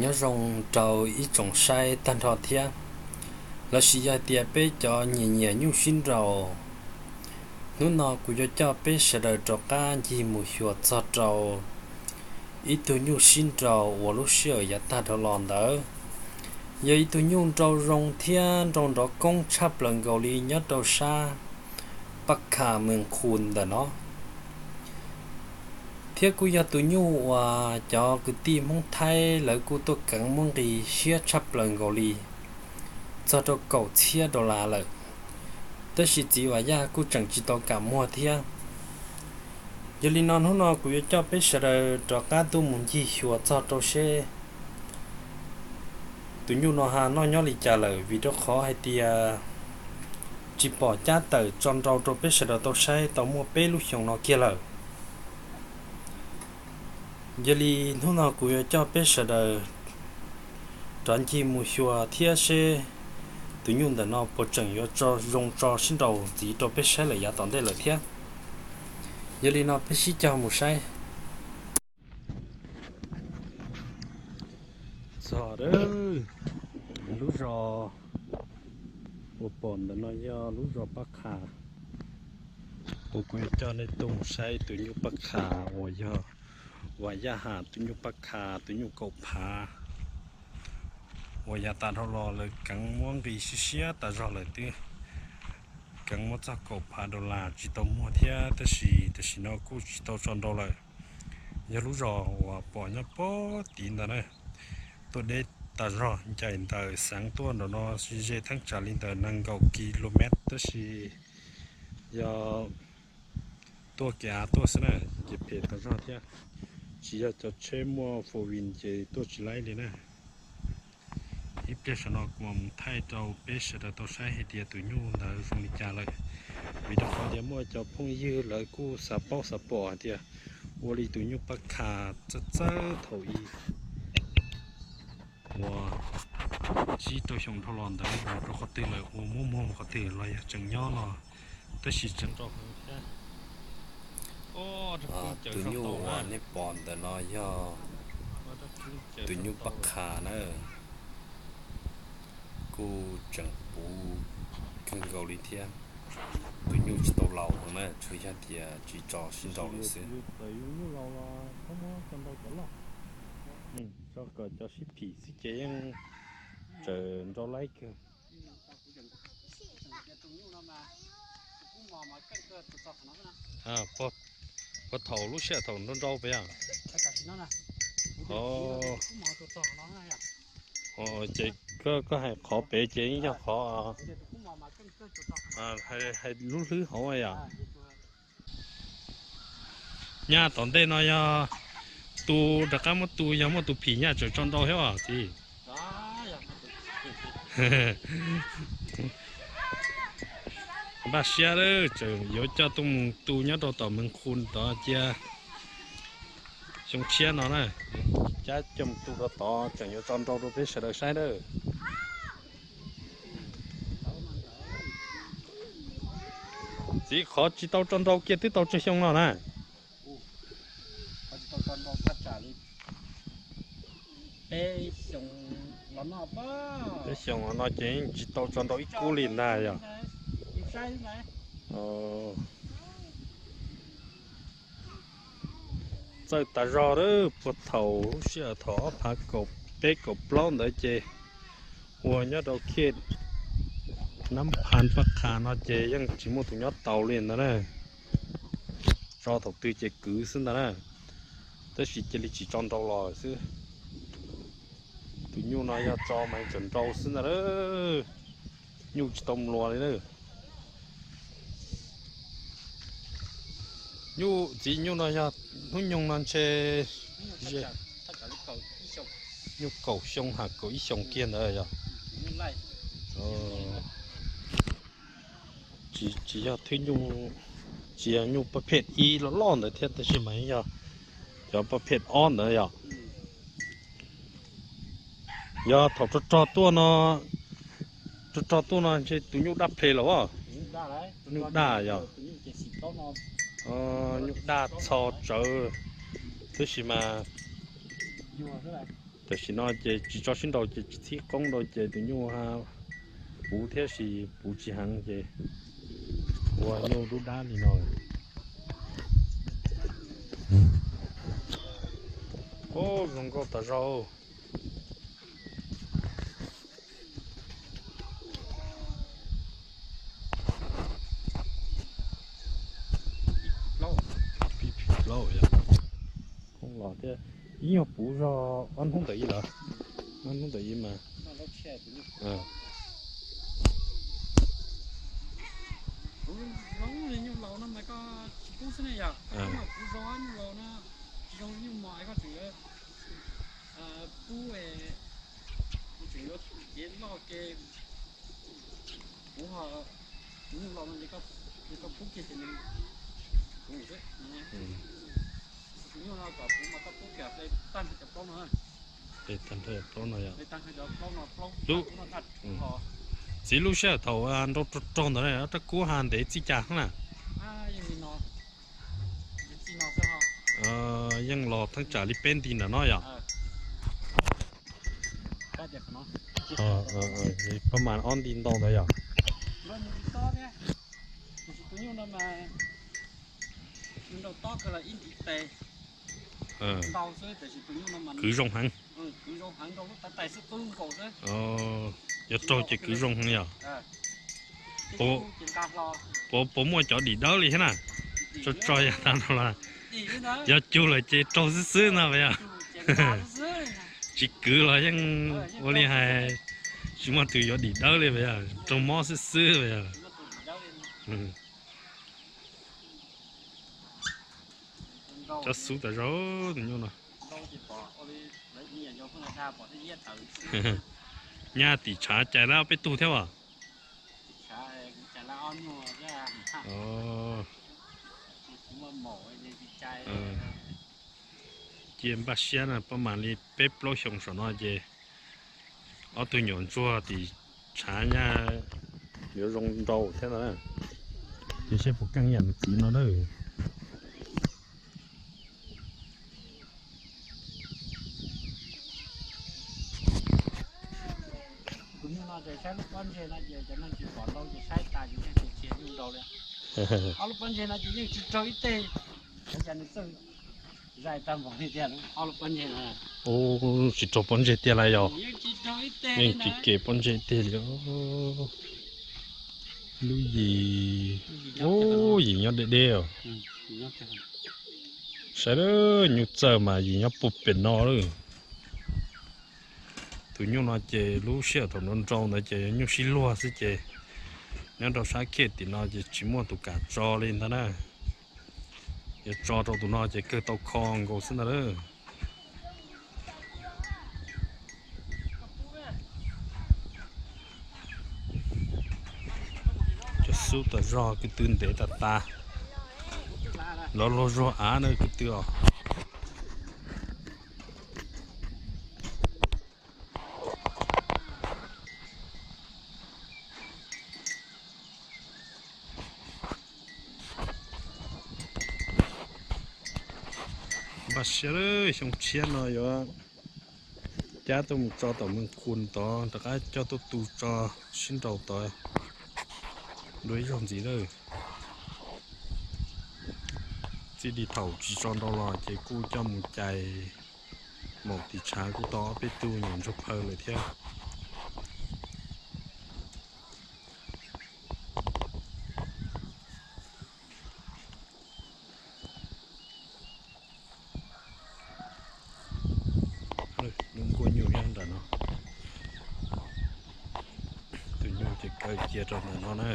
Nyob zoo rau ib tsoom saib tag nrho thiab, lossis yog tias peb cov nyiam nyiam nyuj sib nraus, hnub no kuv yuav coj peb sawv daws rov qab ncig mus xyuas txog rau ib tug nyuj sib nraus uas lub sij hawm yav tag dhau los ntawd yog ib tug nyuj nraus zoo thiab nraus nrov koob tshaj plaws nkaus li nyob rau sab Paj Kha Mees Khus ntawm no, thiab kuj yog tus nyuj uas cov kwv tij Hmoob Thaib lawv kuj tuaj keev muab nqi siab tshaj plaws nkaus li txog rau kaum txhiab dollar lawm, tab sis txiv Vam Yaj kuj tseem tsis tau kam muag thiab. Yog li no hnub no kuv yuav coj peb sawv daws rov qab tuaj mus ncig xyuas txog rau seb tus nyuj no ha noj nyob li cas lawm, vim rau qhov hais tias tsis pom cab tawm tso nrau rau peb sawv daws tau saib tau muaj peb lub xyoo no kiag lawm. Yog li hnub no kuv yuav coj peb sawv daws rov ncig mus xyuas thiab seb tus nyuj ntawm no puas tseem yuav tso zoo tso sib nraus ntxiv rau peb saib lawm yav tom ntej lawm thiab. Yog li no peb sib cog mus saib. Txog lub zos uas pom ntawm no yog lub zos Paj Kha, uas kuv yuav coj nej tuaj mus saib tus nyuj Paj Kha uas yog Vam Yaj Ham tus nyuj Paj Kha tus nyuj kaum phav uas yav tas dhau los lawv keev muab nqi siab siab tas zog lawm twb keev muab txog kaum phav dollar tsis tau muag thiab, tab sis tam sim no kuj tsis tau tso nrau lawm. Yog lub zos uas pom nyob pob tid ntawd na, tuaj deb tas zog ncaim ntawm Xeev tuaj nraum no ze theeb tsam li ntawm nees nkaum kilomev, tab sis yog tuaj kev av tuaj xwb na, ces phem tas zog thiab. Tsis yog cov tsheb muaj four wheel ces tuaj tsis laib li na. Ib pliag saum no kuv mam mus thaij rau peb sawv daws tau saib hais tias tus nyuj ntawd zoo li cas lawm, vim rau qhov tias muaj cov phooj ywg lawv kuj xav paub xav pom hais tias ua li tus nyuj Paj Kha txawj txawj thaum ub uas tsib rau xyoo dhau los ntawd mus rau qhov twg lawm, ua muab muag mus qhov twg los yog tseem nyob no, tab sis tseem rau heev thiab. Tus nyuj uas nej pom ntawm no yog tus nyuj Paj Kha na, kuj tseem puv kawg nkaus li thiab. Tus nyuj tsis tau laus heev na, tsuas yog tias tsis tso sib nraus lawm xwb. Tso kom cov sib phim xwb ces yeej tseem nrau laib kawg. Puag thaum lub sij hawm thaum nrau nrau puas yog? Ces koj hais qhov pem ces yeej yog qhov, hais lub hlwb hauv yom. Nyaj tom ntej no yog tu, rov qab muab tu, yog muaj tus phim nyaj tseem tso nrau thiab os txiv. Npaj siab lawm, tseem yuav coj tuaj mus tu nyob rau tom Mees Khu tod cia xyoo tshiab no na. Cab coj mus tu rau tod tseem yuav tso nrau rau peb sawv daws saib na. Txiv, qhov tsis tau tso nrau kiag twb tau tsawg xyoo no na? Peb xyoo los no ces tsis tau tso nrau ib kub li ntag yog. Txawj tas zog lawm, puag thaum lub sij hawm thaum ob phav kaum peb kaum plaub ntawd ces ua nyob rau khej Nab Phas Paj Kha no ces yeej tsis muaj tus nyob taus li ntawd na. Tso thaum twg ces kwv xwb ntag na, tab sis cia li tsis tso nrau los xwb. Tus nyuj no yog tso mas tseem nrau xwb ntag na, nyuj tsis tau mluas li na. Nyuj txiv, nyuj no yog hnub nyoog no ntshe nyuj kaum xyoo ha kaum ib xyoos kiag ntawd yog. Tsis yog thwb nyuj, tsis yog nyuj paj phem ib loj loj ntawd thiab, tab sis mas yog cov paj phem ob ntawd yog. Yog thaum rog rog tuaj no, rog rog tuaj no ntshe tus nyuj daj phem los as. Nyuj daj yog, nyuj daj txho tsawv, tab sis mas Tam sim no ces tsis tso sib nraus ces tsis txhib qoob rau ces tus nyuj puv thiab sis puv tsis heev ces ua nyuj dub dab li no. Ub, zoo nkauj tas zog. Los thiab, ib nyuag puv zog ob hnub ntawm ib lawm, ob hnub ntawm ib mas. Zoo li nyuj laus no mas koj tsis pub xwb ne yom, koj mas puv zog nyuj laus no, tsis zoo nyuj mos koj tseem yuav pub, tseem yuav cev loj ke. Kuv ho, kuv nyuj laus no ces koj pub kiag ces nws, kuv xwb. Tus nyuj no kom kuv mas koj pub kiag hle tag nrho cov plaub no. Hle tag nrho cov plaub no yom. Hle tag nrho cov plaub no, plaub lub no daj ho. Txiv, lub sij hawm thaum nrau rog rog ntawd rab kub ha ntev txij cas na? Yeej li no, txij no xwb ho. Yeej los thaj tsam li peb nti ntawm no yom. Pab mas ob nti ntau ntawd yom. Tus nyuj no mas nrau tob kawg los ib ntiv tes ntau xwb, tiam sis tus nyuj no mas kwv zoo heev. Kwv zoo heev, nrau lub tais tais xwb qwb nkaus xwb. Yog raug ces kwv zoo heev yom. Puas, puas muaj cov dim dawb li thiab na? Tso tso yog tas no los yog cug lawm ces raug xwb xwb no puas yog? Tsis kwv los yeej ua li hais tsis muaj tus yuav dim dawb li puas yog? Raug mob xwb xwb puas yog? Cov xub tas zog tus nyuj no. Nyaj tim tshav cais lawm peb tug thiab as? Cia npaj siab na, pab mam li peb plaub xyoo saum no ces ob tug nyuam ntsuag tim tshav nyaj yuav zoo nrau thiab ntag. Ces seb puas keej yam nws txiv no na. Tus nyuj no ces saib lub pob ntseg no ces cov neeg tsis pom ntau ces saib tas ces yeej tsis txia nyuj nrau li. Ob lub pob ntseg no ces yeej tsis raug ib teg, ua cas nws txawj zais tag npaum li tiag, ob lub pob ntseg no. Ub, tsis raug pob ntseg tiag lawm yog? Yeej tsis raug ib teg, yeej tsis kem pob ntseg tiag li. Lub yim, ub, yim nyob deb deb os. Saib lawm, nyuj txawj mas yim nyob puag pem no lawm. Tus nyuj no ces lub sij hawm thaum nrau nrau ntawd ces nyuj sib luag xwb ces nyob rau sab kiag tim no ces tsis muaj tus kam tso li ntag na. Yog tso rau tus no ces kawg tau kho nkaus xwb ntag lawm. Cov xub tas zog, kwv tw ntev tas tas. Lov luag zuag av na kwv tw os. Npaj siab lawm, xyoo tshiab no yuav cab tuaj mus tso tom Moos Khus tod, rov qab coj tuaj tu tso sib nraus tod dua ib zaug ntxiv lawm. Txij li thaum tsis tso nrau los ces kuj coj mus cais maum tim tshav kuj tau ob peb tug nyuam ntsuag phaw lawm thiab. Lub nkuaj nyuj nyob nram no. Tus nyuj ces kaw cia rau ntawm no na.